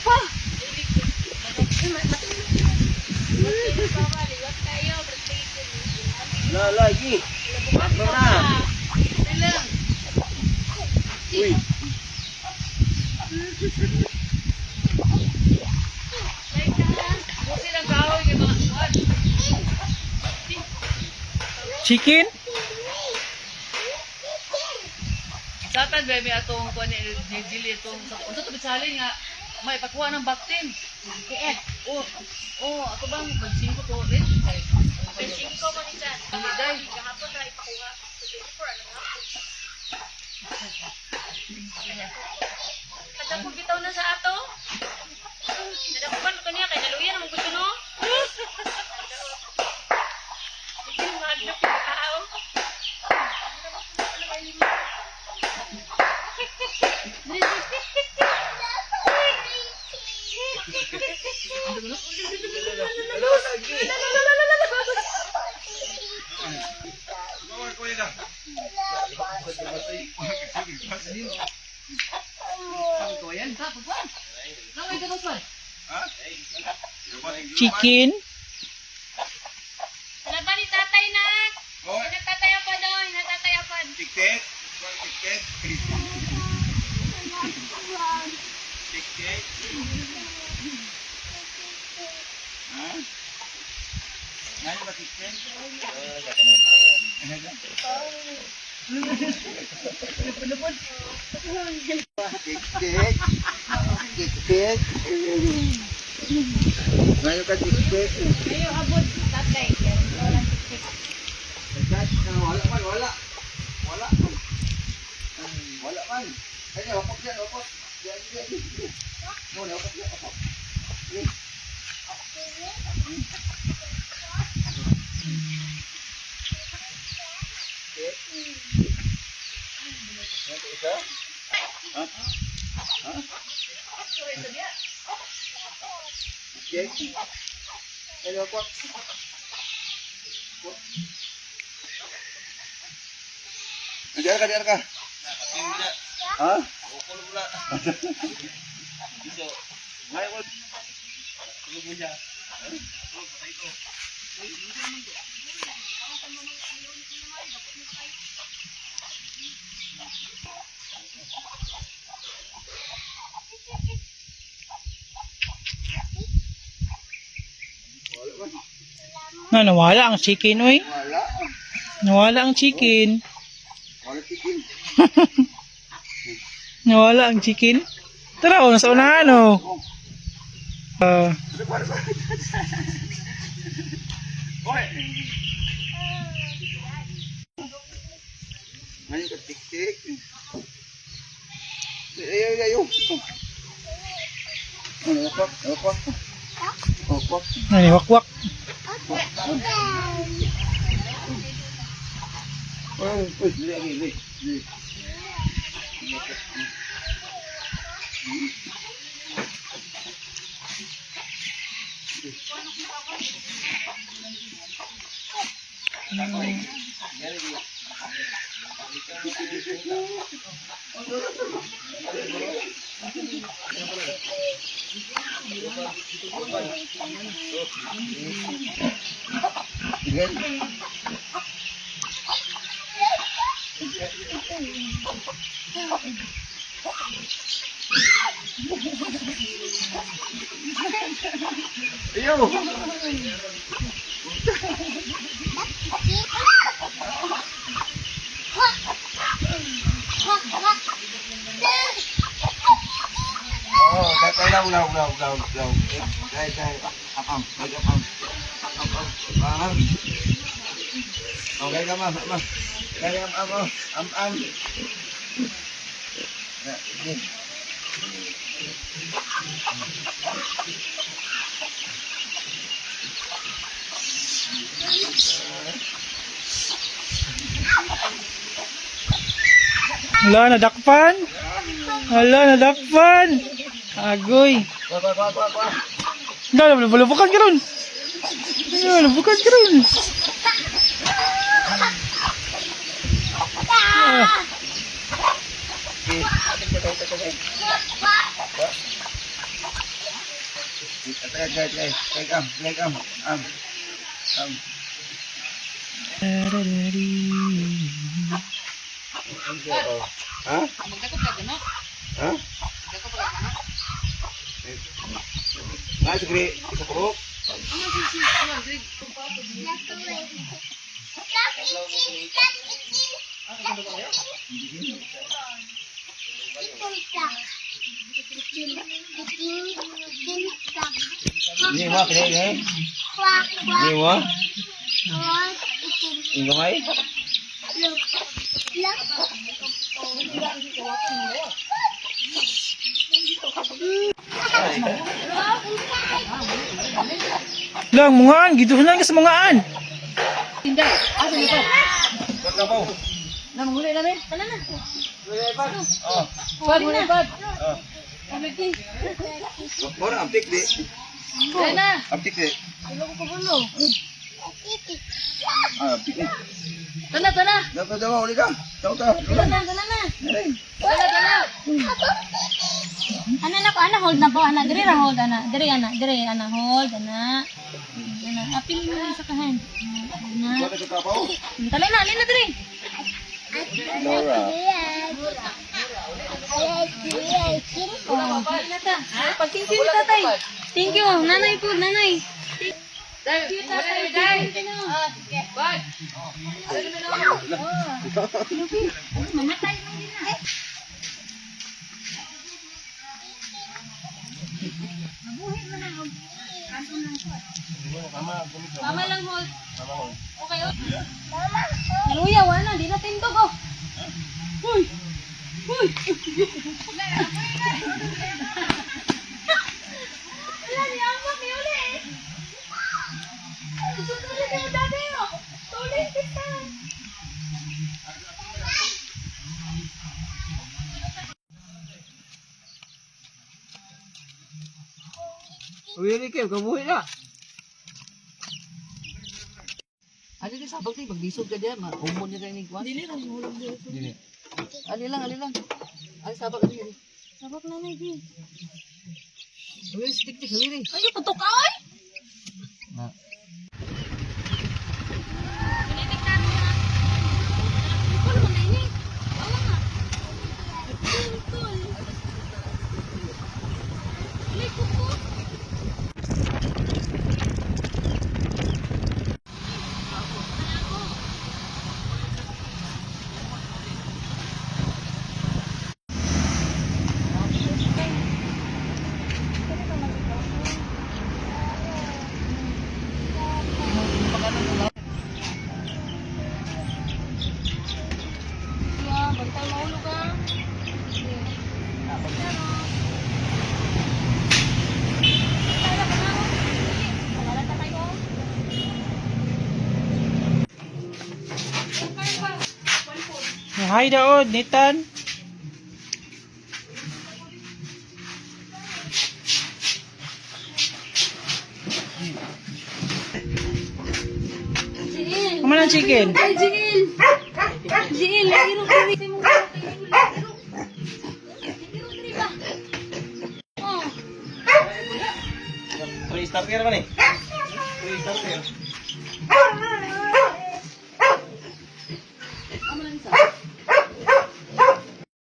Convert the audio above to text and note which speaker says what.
Speaker 1: Pa.
Speaker 2: La, lagi. Ako na. Uy.
Speaker 3: Chicken?
Speaker 1: Satan bebe atong kuan ni ni Jilly itong sa unsa to bisalin nga may pakuha ng baktin. Oh, oh, ako bang mag-singko to rin?
Speaker 4: Singko mo ni Chan.
Speaker 1: Dili day.
Speaker 4: Kahapon na ipakuha. Sa 24, ano nga? Kada ko bitaw na sa ato. Nadakupan ko niya kay naluya naman gusto no. Hindi maadlok yung tao.
Speaker 2: Hello, lagi.
Speaker 3: Chicken?
Speaker 4: Laban ni tatay na. Natataya pa daw, natataya pa.
Speaker 2: Tiket. Tiket. Tiket. Ha? Ngayon ba tiket? Tiket. Tiket. Ngayon ka tiket.
Speaker 4: Ayo abot tatay. Walang tik-tik.
Speaker 2: Wala man, wala. Wala man. Wala man. Ay, hapok yan, hapok. Yan, yan, yan. No, hapok yan, hapok. Isa? Ha? Ha? Okay. Hello, kwak. Diyan ka, diyan ka. Ha?
Speaker 3: Na, nawala ang chicken, oy.
Speaker 2: Wala.
Speaker 3: Nawala ang chicken.
Speaker 2: Wala chicken.
Speaker 3: Nawala ang chicken. Tara, oh, nasa unahan, oh. Ah,
Speaker 2: Oy. Ngayon ka tik-tik. Ay, ay, ay, oh. Ano, wakwak, wakwak. Wakwak.
Speaker 3: ano, wakwak.
Speaker 2: Oy, oy, dili, dili, dili. Sige. Ayaw! Oh, kaya law law law law law. Kaya kaya am am am am am am am. Okay ka ma ma. Kaya am am am am. Ya, sige.
Speaker 3: Wala, nadakpan. Wala, nadakpan. Agoy.
Speaker 2: Kwa kwa kwa kwa kwa.
Speaker 3: Wala, lubukan ka ron. Wala, lubukan ka ron. Ah,
Speaker 2: Okay. Try, try, try. Try, am, try, am, am. Am. Ha?
Speaker 1: Magdakop ka gano?
Speaker 2: Ha?
Speaker 1: Magdakop ka gano?
Speaker 2: Nga, sigri, isa ko.
Speaker 1: Ano si si ano si
Speaker 2: Hindi mo, kini, kini. Hindi mo. Hindi mo, ay.
Speaker 3: Lang, mungaan. Giduhunan ka sa mungaan.
Speaker 1: Tinday. Asa nito?
Speaker 2: Pagkabaw.
Speaker 1: Na manguli na ni.
Speaker 4: Tala na.
Speaker 2: Oh.
Speaker 1: Pad muli pad.
Speaker 2: Oh. Mura, amtik di.
Speaker 1: Dai na.
Speaker 2: Amtik di.
Speaker 1: Tulo ko kabulo.
Speaker 2: Ah, amtik di.
Speaker 1: Tana tana.
Speaker 2: Dapat daw, uli ka. Daw ta.
Speaker 4: Tala na, tala na.
Speaker 1: Tana tana.
Speaker 4: Ana na ko, ana hold na ko, ana diri ra hold ana, diri ana, diri ana hold ana. Ana, apil mo sa kahan. Ana.
Speaker 2: Wala sa kapaw.
Speaker 4: Tala na, alin na diri.
Speaker 2: Laura.
Speaker 4: Oh, na ta. Pag thank you ni tatay. Thank you, nanay po, nanay.
Speaker 1: Dai, muli dai. Pad.
Speaker 4: Mamatay man din na. Mama lang hold. Okay. Oh. Naluya, wala na. Di na tindog, oh. Uy! Uy! Wala, niyamak ni uli eh. Susulit yung dati, oh. Tuloy kita.
Speaker 2: Uwi kayo, kabuhi na.
Speaker 1: Ali di sabag ni maglisod ka diyan, mahumon niya kay ni Kwan. Dili lang hulog
Speaker 2: Dili.
Speaker 1: Ali lang, ali lang. Ali sabag ali. Ali.
Speaker 4: Sabak na na, G.
Speaker 1: Uy, stick tik ali.
Speaker 4: Ay, putok ka, oy!
Speaker 2: Na.
Speaker 4: Pinitik natin na. Tungkol mo na ini. Oo nga. Tungkol. May kuko. Yeah, bantay mahulog ka.
Speaker 3: Hi daod, Nathan.
Speaker 4: Jiil.
Speaker 3: Kumain ng chicken.
Speaker 4: Ay, Jiil. Jiil, lagiro ko rin. Lagiro. Lagiro, diri ba? Oh.
Speaker 2: Pre-starter man eh. Pre-starter.